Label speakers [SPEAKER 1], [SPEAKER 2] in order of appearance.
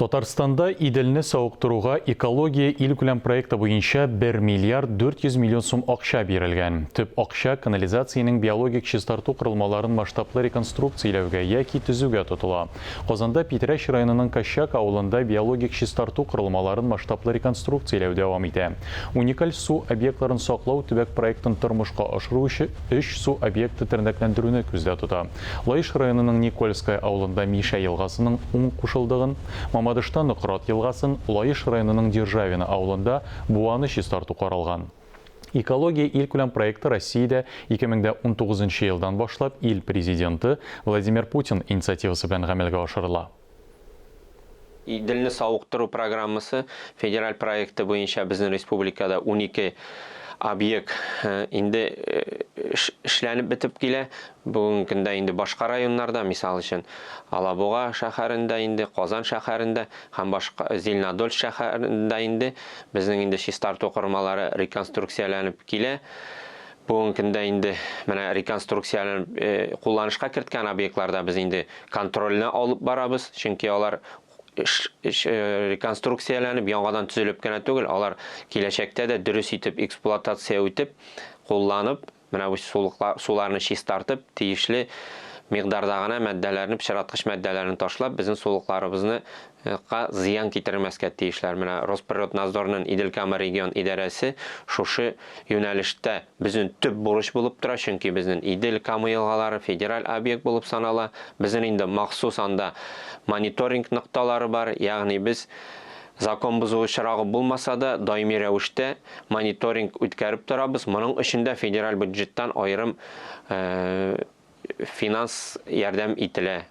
[SPEAKER 1] Татарстанда Иделне савыктыруга Экология илкүләм проекты буенча 1 миллиард 400 миллион сум акча бирелгән. Төп акча канализациянең биологик чистарту корылмаларын масштаблы реконструкцияләүгә яки төзүгә тотыла. Казанда Питрәч районының Кощак авылында биологик чистарту корылмаларын масштаблы реконструкцияләү дәвам итә. Уникаль су объектларын саклау төбәк проектын тормышка ашыру өчен өч су объекты тернәкләндерүне күздә тота. Лаеш районының Никольское авылында Мишә елгасының уң кушылдыгын, Мамадышта Нократ елгасын, Лаеш районының Державино авылында буаны чистарту каралган. Экология илкүләм проекты Россиядә 2019 нчы елдан башлап ил Президенты Владимир Путин инициативасы белән гамәлгә ашырыла.
[SPEAKER 2] Иделне савыктыру программасы федераль проекты буенча безнең республикада 12 объект э, инде э, эшләнеп бетеп килә. Бүгенге көндә инде башка районнарда, мисал өчен, Алабуга шәһәрендә инде, Казан шәһәрендә һәм башка Зеленодольск шәһәрендә инде безнең инде чистарту корылмалары реконструкцияләнеп килә. Бүгенге көндә инде менә реконструкцияләнеп э, кулланышка керткән объектларда без инде контрольне алып барабыз, чөнки алар э, реконструкцияләнеп яңадан төзелеп кенә түгел, алар киләчәктә дә дөрес итеп эксплуатация үтеп, кулланып, менә бу сулыклар, суларны чистартып, тиешле микъдарда гына матдәләрне, пычраткыч матдәләрне ташлап, безнең сулыкларыбызны ка зыян китермәскә тиешләр. Менә Росприроднадзорның Идел-Кама регион идарәсе шушы юнәлештә безнең төп бурыч булып тора, чөнки безнең Идел, Кама елгалары федераль объект булып санала. Безнең инде махсус анда мониторинг нокталары бар, ягъни без закон бозу очрагы булмаса да, даими рәвештә мониторинг үткәреп торабыз. Моның өчен дә федераль бюджеттан аерым финанс ярдәм ителә.